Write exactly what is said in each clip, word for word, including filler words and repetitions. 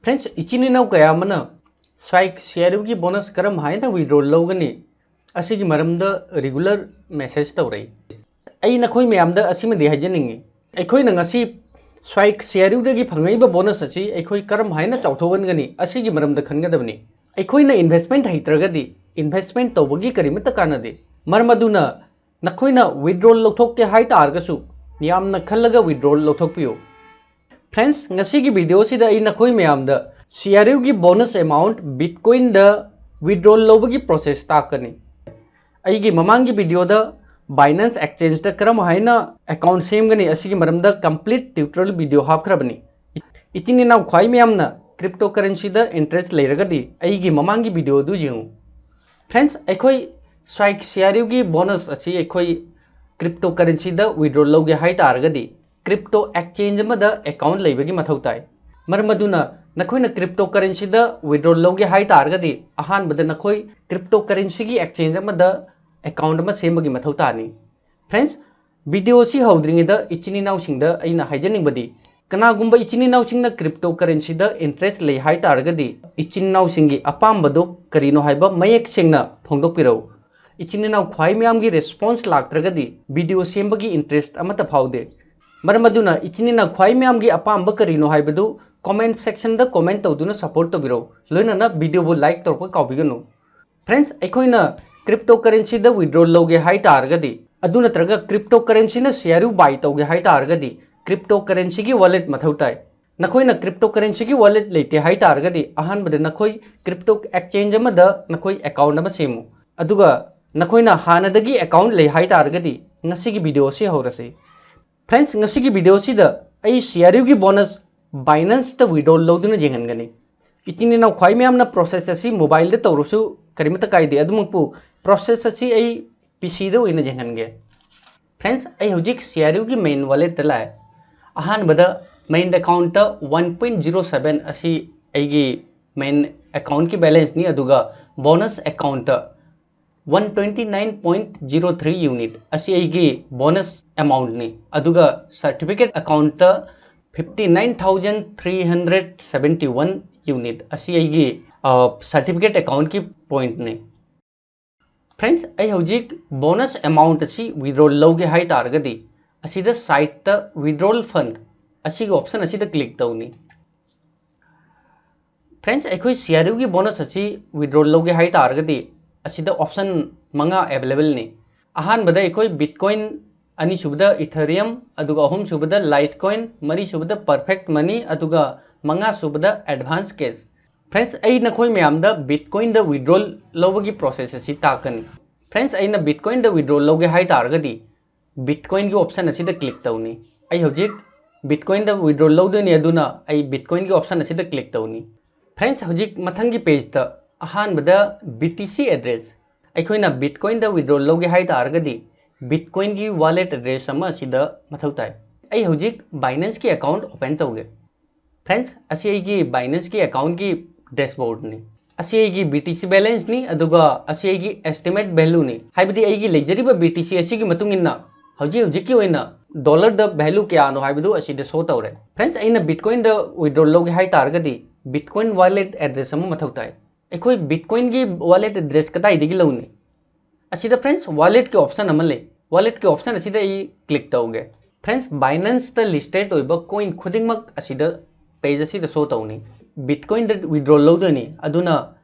Friends, ꯏꯆꯤꯟ ꯏꯅꯥꯎ ꯀꯌꯥ ꯑꯃꯅ Swike C R U ꯒꯤ bonus ꯀꯔꯝ ꯍꯥꯏꯅ withdraw ꯂꯧꯒꯅꯤ? ꯑꯁꯤꯒꯤ ꯃꯔꯝꯗ regular message ꯇꯧꯔꯛꯏ꯫ ꯑꯩ ꯅꯈꯣꯏ ꯃꯌꯥꯝꯗ ꯑꯁꯤꯃꯗꯤ ꯍꯥꯏꯖꯅꯤꯡꯉꯤ, ꯑꯩꯈꯣꯏꯅ ꯉꯁꯤ Swike C R U ꯗꯒꯤ ꯐꯪꯉꯛꯏꯕ bonus ꯑꯁꯤ ꯑꯩꯈꯣꯏ ꯀꯔꯝ ꯍꯥꯏꯅ ꯆꯥꯎꯊꯣꯛꯍꯟꯒꯅꯤ? ꯑꯁꯤꯒꯤ ꯃꯔꯝꯗ ꯈꯟꯒꯗꯕꯅꯤ꯫ ꯑꯩꯈꯣꯏꯅ investment ꯍꯩꯇ꯭ꯔꯒꯗꯤ investment ꯇꯧꯕꯒꯤ ꯀꯔꯤꯃꯠꯇ ꯀꯥꯟꯅꯗꯦ꯫ ꯃꯔꯝ ꯑꯗꯨꯅ ꯅꯈꯣꯏꯅ withdrawal ꯂꯧꯊꯣꯛꯀꯦ ꯍꯥꯏ ꯇꯥꯔꯒꯁꯨ ꯌꯥꯝꯅ ꯈꯜꯂꯒ withdrawal ꯂꯧꯊꯣꯛꯄꯤꯌꯨ꯫ Friends, ꯉꯁꯤꯒꯤ video ꯁꯤꯗ ꯑꯩ ꯅꯈꯣꯏ ꯃꯌꯥꯝꯗ C R U ꯒꯤ bonus amount Bitcoin ꯗ withdrawal ꯂꯧꯕꯒꯤ process ꯇꯥꯛꯀꯅꯤ꯫ ꯑꯩꯒꯤ ꯃꯃꯥꯡꯒꯤ video ꯗ Binance Exchange ꯇ ꯀꯔꯝ ꯍꯥꯏꯅ account ꯁꯦꯝꯒꯅꯤ ꯑꯁꯤꯒꯤ ꯃꯔꯝꯗ complete tutorial video ꯍꯥꯞꯈ꯭ꯔꯕꯅꯤ꯫ ꯏꯆꯤꯟ ꯏꯅꯥꯎ ꯈ꯭ꯋꯥꯏ ꯃꯌꯥꯝꯅ cryptocurrency ꯗ interest ꯂꯩꯔꯒꯗꯤ ꯑꯩꯒꯤ ꯃꯃꯥꯡꯒꯤ video ꯑꯗꯨ ꯌꯦꯡꯉꯨ꯫ Friends, ꯑꯩꯈꯣꯏ Swike C R U ꯒꯤ bonus ꯑꯁꯤ ꯑꯩꯈꯣꯏ cryptocurrency ꯗ withdrawal ꯂꯧꯒꯦ ꯍꯥꯏ ꯇꯥꯔꯒꯗꯤ crypto exchange ꯑꯃꯗ account ꯂꯩꯕꯒꯤ ꯃꯊꯧ ꯇꯥꯏ꯫ ꯃꯔꯝ ꯑꯗꯨꯅ ꯅꯈꯣꯏꯅ cryptocurrency ꯗ withdrawal ꯂꯧꯒꯦ ꯍꯥꯏ ꯇꯥꯔꯒꯗꯤ ꯑꯍꯥꯟꯕꯗ ꯅꯈꯣꯏ cryptocurrency ꯒꯤ exchange ꯑꯃꯗ account ꯑꯃ ꯁꯦꯝꯕꯒꯤ ꯃꯊꯧ ꯇꯥꯅꯤ꯫ Friends, video ꯑꯁꯤ ꯍꯧꯗ꯭ꯔꯤꯉꯩꯗ ꯏꯆꯤꯟ ꯏꯅꯥꯎꯁꯤꯡꯗ ꯑꯩꯅ ꯍꯥꯏꯖꯅꯤꯡꯕꯗꯤ, ꯀꯅꯥꯒꯨꯝꯕ ꯏꯆꯤꯟ ꯏꯅꯥꯎꯁꯤꯡꯅ cryptocurrency ꯗ interest ꯂꯩ ꯍꯥꯏ ꯇꯥꯔꯒꯗꯤ ꯏꯆꯤꯟ ꯏꯅꯥꯎꯁꯤꯡꯒꯤ ꯑꯄꯥꯝꯕꯗꯨ ꯀꯔꯤꯅꯣ ꯍꯥꯏꯕ ꯃꯌꯦꯛ ꯁꯦꯡꯅ ꯐꯣꯡꯗꯣꯛꯄꯤꯔꯛꯎ꯫ ꯏꯆꯤꯟ ꯏꯅꯥꯎ ꯈ꯭ꯋꯥꯏ ꯃꯌꯥꯝꯒꯤ response ꯂꯥꯛꯇ꯭ꯔꯒꯗꯤ video ꯁꯦꯝꯕꯒꯤ interest ꯑꯃꯠꯇ ꯐꯥꯎꯗꯦ꯫ ꯃꯔꯝ ꯑꯗꯨꯅ ꯏꯆꯤꯟ ꯏꯅꯥꯎ ꯈ꯭ꯋꯥꯏ ꯃꯌꯥꯝꯒꯤ ꯑꯄꯥꯝꯕ ꯀꯔꯤꯅꯣ ꯍꯥꯏꯕꯗꯨ comment section ꯗ comment ꯇꯧꯗꯨꯅ support ꯇꯧꯕꯤꯔꯛꯎ꯫ ꯂꯣꯏꯅꯅ video ꯕꯨ like ꯇꯧꯔꯛꯄ ꯀꯥꯎꯕꯤꯒꯅꯨ꯫ Friends, ꯑꯩꯈꯣꯏꯅ cryptocurrency ꯗ withdrawal ꯂꯧꯒꯦ ꯍꯥꯏ ꯇꯥꯔꯒꯗꯤ, ꯑꯗꯨ ꯅꯠꯇ꯭ꯔꯒ cryptocurrency ꯅ C R U buy ꯇꯧꯒꯦ ꯍꯥꯏ ꯇꯥꯔꯒꯗꯤ cryptocurrency ꯒꯤ wallet ꯃꯊꯧ ꯇꯥꯏ꯫ ꯅꯈꯣꯏꯅ cryptocurrency ꯒꯤ wallet ꯂꯩꯇꯦ ꯍꯥꯏ ꯇꯥꯔꯒꯗꯤ ꯑꯍꯥꯟꯕꯗ ꯅꯈꯣꯏ crypto exchange ꯑꯃꯗ ꯅꯈꯣꯏ account ꯑꯃ ꯁꯦꯝꯃꯨ꯫ ꯑꯗꯨꯒ ꯅꯈꯣꯏꯅ ꯍꯥꯟꯅꯗꯒꯤ account ꯂꯩ ꯍꯥꯏ ꯇꯥꯔꯒꯗꯤ ꯉꯁꯤꯒꯤ video ꯑꯁꯤ ꯍꯧꯔꯁꯤ꯫ Friends, ꯉꯁꯤꯒꯤ video ꯑꯁꯤꯗ ꯑꯩ C R U ꯒꯤ bonus Binance ꯇ withdrawal ꯂꯧꯗꯨꯅ ꯌꯦꯡꯍꯟꯒꯅꯤ꯫ ꯏꯆꯤꯟ ꯏꯅꯥꯎ ꯈ꯭ꯋꯥꯏ ꯃꯌꯥꯝꯅ process ꯑꯁꯤ mobile ꯗ ꯇꯧꯔꯁꯨ ꯀꯔꯤꯃꯠꯇ ꯀꯥꯏꯗꯦ, ꯑꯗꯨꯃꯛꯄꯨ process ꯑꯁꯤ ꯑꯩ P C ꯗ ꯑꯣꯏꯅ ꯌꯦꯡꯍꯟꯒꯦ꯫ Friends, ꯑꯩ ꯍꯧꯖꯤꯛ C R U ꯒꯤ main wallet ꯇ ꯂꯥꯛꯑꯦ꯫ ꯑꯍꯥꯟꯕꯗ main account ꯇ one point zero seven ꯑꯁꯤ ꯑꯩꯒꯤ main account ꯀꯤ balance ꯅꯤ, ꯑꯗꯨꯒ bonus account ꯇ one twenty nine point zero three unit ꯑꯁꯤ ꯑꯩꯒꯤ bonus amount ꯅꯤ, ꯑꯗꯨꯒ certificate account ꯇ fifty nine thousand three hundred seventy one unit ꯑꯁꯤ ꯑꯩꯒꯤ certificate accountꯀꯤ pointꯅꯤ꯫ Friends, ꯑꯩ ꯍꯧꯖꯤꯛ bonus amount ꯑꯁꯤ withdrawal ꯂꯧꯒꯦ ꯍꯥꯏ ꯇꯥꯔꯒꯗꯤ, ꯑꯁꯤꯗ sideꯇ withdrawal fund ꯑꯁꯤꯒꯤ option ꯑꯁꯤꯗ click ꯇꯧꯅꯤ꯫ Friends, ꯑꯩꯈꯣꯏ CRUꯒꯤ bonus ꯑꯁꯤ withdrawal ꯂꯧꯒꯦ ꯍꯥꯏ ꯇꯥꯔꯒꯗꯤ, ꯑꯁꯤꯗ option ꯃꯉꯥ availableꯅꯤ꯫ ꯑꯍꯥꯟꯕꯗ ꯑꯩꯈꯣꯏ Bitcoin, ꯑꯅꯤꯁꯨꯕꯗ Ethereum, ꯑꯗꯨꯒ ꯑꯍꯨꯝꯁꯨꯕꯗ Litecoin, ꯃꯔꯤꯁꯨꯕꯗ Perfect Money, ꯑꯗꯨꯒ ꯃꯉꯥꯁꯨꯕꯗ Advance Cash꯫ Friends, ꯑꯩ ꯅꯈꯣꯏ ꯃꯌꯥꯝꯗ Bitcoinꯗ withdrawal ꯂꯧꯕꯒꯤ process ꯑꯁꯤ ꯇꯥꯛꯀꯅꯤ꯫ Friends, ꯑꯩꯅ Bitcoinꯗ withdrawal ꯂꯧꯒꯦ ꯍꯥꯏ ꯇꯥꯔꯒꯗꯤ, Bitcoinꯒꯤ option ꯑꯁꯤꯗ click ꯇꯧꯅꯤ꯫ ꯑꯩ ꯍꯧꯖꯤꯛ Bitcoinꯗ withdrawal ꯂꯧꯗꯣꯏꯅꯤ, ꯑꯗꯨꯅ ꯑꯩ Bitcoinꯒꯤ option ꯑꯁꯤꯗ click ꯇꯧꯅꯤ꯫ Friends, ꯍꯧꯖꯤꯛ ꯃꯊꯪꯒꯤ pageꯇ ꯑꯍꯥꯟꯕꯗ BTC address, ꯑꯩꯈꯣꯏꯅ Bitcoinꯗ withdrawal ꯂꯧꯒꯦ ꯍꯥꯏ ꯇꯥꯔꯒꯗꯤ, Bitcoinꯒꯤ wallet address ꯑꯃ ꯑꯁꯤꯗ ꯃꯊꯧ ꯇꯥꯏ꯫ ꯑꯩ ꯍꯧꯖꯤꯛ Binanceꯀꯤ account open ꯇꯧꯒꯦ꯫ Friends, ꯑꯁꯤ ꯑꯩꯒꯤ Binanceꯀꯤ accountꯀꯤ dashboardꯅꯤ꯫ ꯑꯁꯤ ꯑꯩꯒꯤ BTC balanceꯅꯤ, ꯑꯗꯨꯒ ꯑꯁꯤ ꯑꯩꯒꯤ estimate valueꯅꯤ, ꯍꯥꯏꯕꯗꯤ ꯑꯩꯒꯤ ꯂꯩꯖꯔꯤꯕ BTC ꯑꯁꯤꯒꯤ ꯃꯇꯨꯡ ꯏꯟꯅ ꯍꯧꯖꯤꯛ ꯍꯧꯖꯤꯛꯀꯤ ꯑꯣꯏꯅ dollarꯗ value ꯀꯌꯥꯅꯣ ꯍꯥꯏꯕꯗꯨ ꯑꯁꯤꯗ show ꯇꯧꯔꯦ꯫ Friends, ꯑꯩꯅ Bitcoinꯗ withdrawal ꯂꯧꯒꯦ ꯍꯥꯏ ꯇꯥꯔꯒꯗꯤ, Bitcoin wallet address ꯑꯃ ꯃꯊꯧ ꯇꯥꯏ꯫ ꯑꯩꯈꯣꯏ Bitcoinꯒꯤ wallet address ꯀꯗꯥꯏꯗꯒꯤ ꯂꯧꯅꯤ? ꯑꯁꯤꯗ, friends, walletꯀꯤ option ꯑꯃ ꯂꯩ꯫ Walletꯀꯤ option ꯑꯁꯤꯗ ꯑꯩ click ꯇꯧꯒꯦ꯫ Friends, Binanceꯇ listed ꯑꯣꯏꯕ coin ꯈꯨꯗꯤꯡꯃꯛ ꯑꯁꯤꯗ, page ꯑꯁꯤꯗ show ꯇꯧꯅꯤ꯫ Bitcoinꯗ withdrawal ꯂꯧꯗꯣꯏꯅꯤ, ꯑꯗꯨꯅ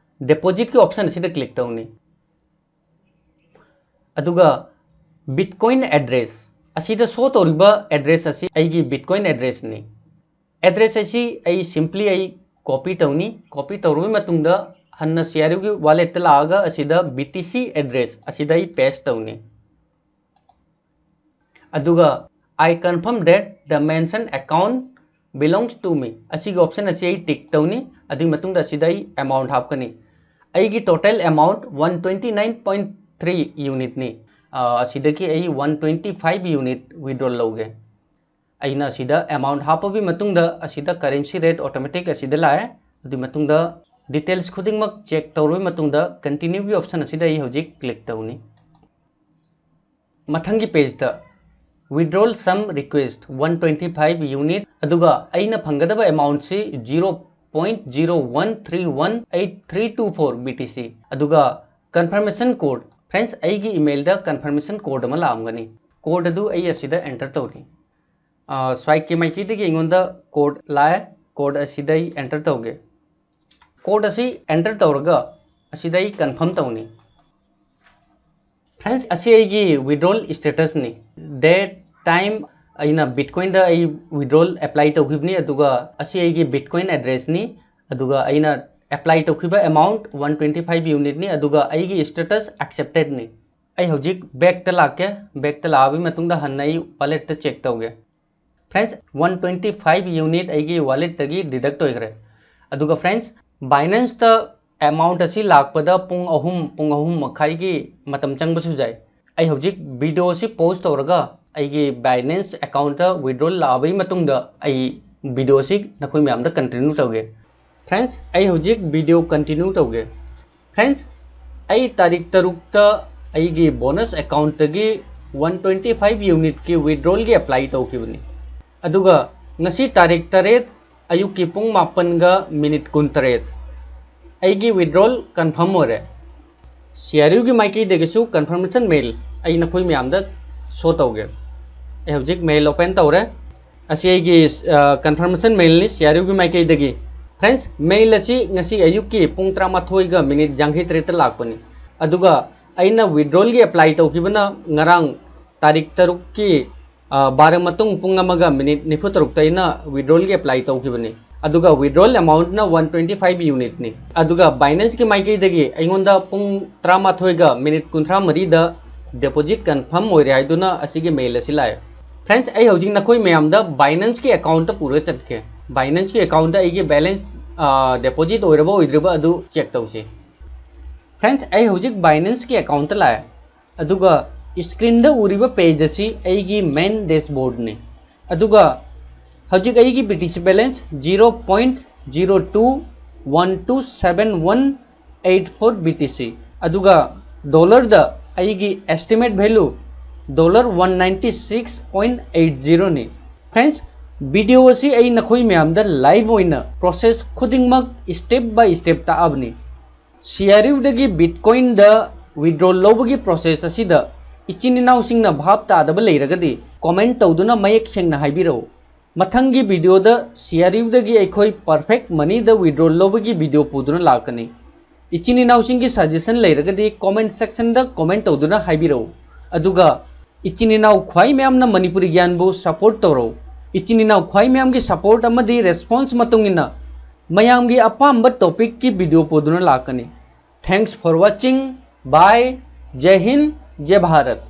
depositꯀꯤ option ꯑꯁꯤꯗ click ꯇꯧꯅꯤ꯫ ꯑꯗꯨꯒ Bitcoin address, ꯑꯁꯤꯗ show ꯇꯧꯔꯤꯕ address ꯑꯁꯤ ꯑꯩꯒꯤ Bitcoin addressꯅꯤ꯫ Address ꯑꯁꯤ ꯑꯩ simply ꯑꯩ copy ꯇꯧꯅꯤ꯫ Copy ꯇꯧꯔꯕ ꯃꯇꯨꯡꯗ ꯍꯟꯅ CRUꯒꯤ walletꯇ ꯂꯥꯛꯑꯒ ꯑꯁꯤꯗ BTC address ꯑꯁꯤꯗ ꯑꯩ paste ꯇꯧꯅꯤ꯫ ꯑꯗꯨꯒ "I confirm that the mentioned account belongs to me" ꯑꯁꯤꯒꯤ option ꯑꯁꯤ ꯑꯩ tick ꯇꯧꯅꯤ꯫ ꯑꯗꯨꯒꯤ ꯃꯇꯨꯡꯗ ꯑꯁꯤꯗ ꯑꯩ amount ꯍꯥꯞꯀꯅꯤ꯫ ꯑꯩꯒꯤ total amount one twenty nine point three unitꯅꯤ꯫ ꯑ, ꯑꯁꯤꯗꯒꯤ ꯑꯩ one twenty five unit withdrawal ꯂꯧꯒꯦ꯫ ꯑꯩꯅ ꯑꯁꯤꯗ amount ꯍꯥꯞꯄꯕꯒꯤ ꯃꯇꯨꯡꯗ ꯑꯁꯤꯗ currency rate automatic ꯑꯁꯤꯗ ꯂꯥꯛꯑꯦ꯫ ꯑꯗꯨꯒꯤ ꯃꯇꯨꯡꯗ details ꯈꯨꯗꯤꯡꯃꯛ check ꯇꯧꯔꯕ ꯃꯇꯨꯡꯗ continueꯒꯤ option ꯑꯁꯤꯗ ꯑꯩ ꯍꯧꯖꯤꯛ click ꯇꯧꯅꯤ꯫ ꯃꯊꯪꯒꯤ pageꯇ "Withdrawal sum request one twenty five unit ꯑꯗꯨꯒ ꯑꯩꯅ ꯐꯪꯒꯗꯕ amount ꯁꯤ zero point zero one three one eight three two four B T C꯫ ꯑꯗꯨꯒ confirmation code, friends, ꯑꯩꯒꯤ email ꯗ confirmation code ꯑꯃ ꯂꯥꯛꯑꯝꯒꯅꯤ꯫ Code ꯑꯗꯨ ꯑꯩ ꯑꯁꯤꯗ enter ꯇꯧꯔꯤ꯫ ꯑꯥ, ꯁ꯭ꯋꯥꯏꯠꯀꯤ ꯃꯥꯏꯀꯩꯗꯒꯤ ꯑꯩꯉꯣꯟꯗ code ꯂꯥꯛꯑꯦ꯫ Code ꯑꯁꯤꯗ ꯑꯩ enter ꯇꯧꯒꯦ꯫ Code ꯑꯁꯤ enter ꯇꯧꯔꯒ ꯑꯁꯤꯗ ꯑꯩ confirm ꯇꯧꯅꯤ꯫ Friends, ꯑꯁꯤ ꯑꯩꯒꯤ withdrawal status ꯅꯤ꯫ Date, time, ꯑꯩꯅ Bitcoin ꯗ ꯑꯩ withdrawal apply ꯇꯧꯈꯤꯕꯅꯤ, ꯑꯗꯨꯒ ꯑꯁꯤ ꯑꯩꯒꯤ Bitcoin address ꯅꯤ, ꯑꯗꯨꯒ ꯑꯩꯅ apply ꯇꯧꯈꯤꯕ amount one twenty five unit ꯅꯤ, ꯑꯗꯨꯒ ꯑꯩꯒꯤ status accepted ꯅꯤ꯫ ꯑꯩ ꯍꯧꯖꯤꯛ back ꯇ ꯂꯥꯛꯀꯦ꯫ Back ꯇ ꯂꯥꯛꯑꯕ ꯃꯇꯨꯡꯗ ꯍꯟꯅ ꯑꯩ wallet ꯇ check ꯇꯧꯒꯦ꯫ Friends, one twenty five unit ꯑꯩꯒꯤ wallet ꯇꯒꯤ deduct ꯑꯣꯏꯈ꯭ꯔꯦ꯫ ꯑꯗꯨꯒ friends, Binance ꯇ amount ꯑꯁꯤ ꯂꯥꯛꯄꯗ ꯄꯨꯡ ꯑꯍꯨꯝ, ꯄꯨꯡ ꯑꯍꯨꯝ ꯃꯈꯥꯏꯒꯤ ꯃꯇꯝ ꯆꯪꯕꯁꯨ ꯌꯥꯏ꯫ ꯑꯩ ꯍꯧꯖꯤꯛ video ꯑꯁꯤ pause ꯇꯧꯔꯒ ꯑꯩꯒꯤ Binance account ꯇ withdrawal ꯂꯥꯛꯑꯕꯒꯤ ꯃꯇꯨꯡꯗ ꯑꯩ video ꯑꯁꯤ ꯅꯈꯣꯏ ꯃꯌꯥꯝꯗ continue ꯇꯧꯒꯦ꯫ Friends, ꯑꯩ ꯍꯧꯖꯤꯛ video continue ꯇꯧꯒꯦ꯫ Friends, ꯑꯩ ꯇꯥꯔꯤꯛ ꯇꯔꯨꯛꯇ ꯑꯩꯒꯤ bonus account ꯇꯒꯤ one twenty five unit ꯀꯤ withdrawal ꯒꯤ apply ꯇꯧꯈꯤꯕꯅꯤ꯫ ꯑꯗꯨꯒ ꯉꯁꯤ ꯇꯥꯔꯤꯛ ꯇꯔꯦꯠ ꯑꯌꯨꯛꯀꯤ ꯄꯨꯡ ꯃꯥꯄꯟꯒ minute ꯀꯨꯟꯇꯔꯦꯠ ꯑꯩꯒꯤ withdrawal confirm ꯑꯣꯏꯔꯦ꯫ C R U ꯒꯤ ꯃꯥꯏꯀꯩꯗꯒꯤꯁꯨ confirmation mail ꯑꯩ ꯅꯈꯣꯏ ꯃꯌꯥꯝꯗ show ꯇꯧꯒꯦ꯫ ꯑꯩ ꯍꯧꯖꯤꯛ mail open ꯇꯧꯔꯦ꯫ ꯑꯁꯤ ꯑꯩꯒꯤ, ꯑ, confirmation mail ꯅꯤ C R U ꯒꯤ ꯃꯥꯏꯀꯩꯗꯒꯤ꯫ Friends, mail ꯑꯁꯤ ꯉꯁꯤ ꯑꯌꯨꯛꯀꯤ ꯄꯨꯡ ꯇꯔꯥꯃꯥꯊꯣꯏꯒ minute ꯌꯥꯡꯈꯩ ꯇꯔꯦꯠꯇ ꯂꯥꯛꯄꯅꯤ꯫ ꯑꯗꯨꯒ ꯑꯩꯅ withdrawal ꯒꯤ apply ꯇꯧꯈꯤꯕꯅ ꯉꯔꯥꯡ ꯇꯥꯔꯤꯛ ꯇꯔꯨꯛꯀꯤ, ꯑ, ꯕꯥꯔ ꯃꯇꯨꯡ ꯄꯨꯡ ꯑꯃꯒ minute ꯅꯤꯐꯨ ꯇꯔꯨꯛꯇ ꯑꯩꯅ withdrawal ꯒꯤ apply ꯇꯧꯈꯤꯕꯅꯤ꯫ ꯑꯗꯨꯒ withdrawal amount ꯅ one twenty five unit ꯅꯤ꯫ ꯑꯗꯨꯒ Binance ꯀꯤ ꯃꯥꯏꯀꯩꯗꯒꯤ ꯑꯩꯉꯣꯟꯗ ꯄꯨꯡ ꯇꯔꯥꯃꯥꯊꯣꯏꯒ minute ꯀꯨꯟꯊ꯭ꯔꯥ ꯃꯔꯤꯗ deposit confirm ꯑꯣꯏꯔꯦ ꯍꯥꯏꯗꯨꯅ ꯑꯁꯤꯒꯤ mail ꯑꯁꯤ ꯂꯥꯛꯑꯦ꯫ Friends, ꯑꯩ ꯍꯧꯖꯤꯛ ꯅꯈꯣꯏ ꯃꯌꯥꯝꯗ Binance ꯀꯤ account ꯇ ꯄꯨꯔꯒ ꯆꯠꯀꯦ꯫ Binance ꯀꯤ account ꯇ ꯑꯩꯒꯤ balance, ꯑ, deposit ꯑꯣꯏꯔꯕ ꯑꯣꯏꯗ꯭ꯔꯤꯕ ꯑꯗꯨ check ꯇꯧꯁꯤ꯫ Friends, ꯑꯩ ꯍꯧꯖꯤꯛ Binance ꯀꯤ account ꯇ ꯂꯥꯛꯑꯦ꯫ ꯑꯗꯨꯒ screen ꯗ ꯎꯔꯤꯕ page ꯑꯁꯤ ꯑꯩꯒꯤ main dashboard ꯅꯤ꯫ ꯑꯗꯨꯒ ꯍꯧꯖꯤꯛ ꯑꯩꯒꯤ B T C balance zero point zero two one two seven one eight four B T C꯫ ꯑꯗꯨꯒ dollar ꯗ ꯑꯩꯒꯤ estimate value dollar one ninety six point eight zero ꯅꯤ꯫ Friends, Video ꯑꯁꯤ ꯑꯩ ꯅꯈꯣꯏ ꯃꯌꯥꯝꯗ live ꯑꯣꯏꯅ process ꯈꯨꯗꯤꯡꯃꯛ step by step ꯇꯥꯛꯑꯕꯅꯤ꯫ ꯁꯤ ꯑꯥꯔ ꯌꯨꯗꯒꯤ Bitcoinꯗ withdrawal ꯂꯧꯕꯒꯤ process ꯑꯁꯤꯗ ꯏꯆꯤꯟ ꯏꯅꯥꯎꯁꯤꯡꯅ ꯚꯥꯞ ꯇꯥꯗꯕ ꯂꯩꯔꯒꯗꯤ comment ꯇꯧꯗꯨꯅ ꯃꯌꯦꯛ ꯁꯦꯡꯅ ꯍꯥꯏꯕꯤꯔꯛꯎ꯫ ꯃꯊꯪꯒꯤ videoꯗ ꯁꯤ ꯑꯥꯔ ꯌꯨꯗꯒꯤ ꯑꯩꯈꯣꯏ perfect moneyꯗ withdrawal ꯂꯧꯕꯒꯤ video ꯄꯨꯗꯨꯅ ꯂꯥꯛꯀꯅꯤ꯫ ꯏꯆꯤꯟ ꯏꯅꯥꯎꯁꯤꯡꯒꯤ suggestion ꯂꯩꯔꯒꯗꯤ comment sectionꯗ comment ꯇꯧꯗꯨꯅ ꯍꯥꯏꯕꯤꯔꯛꯎ꯫ ꯑꯗꯨꯒ ꯏꯆꯤꯟ ꯏꯅꯥꯎ ꯈ꯭ꯋꯥꯏ ꯃꯌꯥꯝꯅ ꯃꯅꯤꯄꯨꯔꯤ ꯒ꯭ꯌꯥꯟꯕꯨ support ꯇꯧꯔꯧ꯫ ꯏꯆꯤꯟ ꯏꯅꯥꯎ ꯈ꯭ꯋꯥꯏ ꯃꯌꯥꯝꯒꯤ support ꯑꯃꯗꯤ response ꯃꯇꯨꯡ ꯏꯟꯅ ꯃꯌꯥꯝꯒꯤ ꯑꯄꯥꯝꯕ topicꯀꯤ video ꯄꯨꯗꯨꯅ ꯂꯥꯛꯀꯅꯤ꯫ Thanks for watching. Bye. ꯖꯩ Hind, ꯖꯩ Bharat.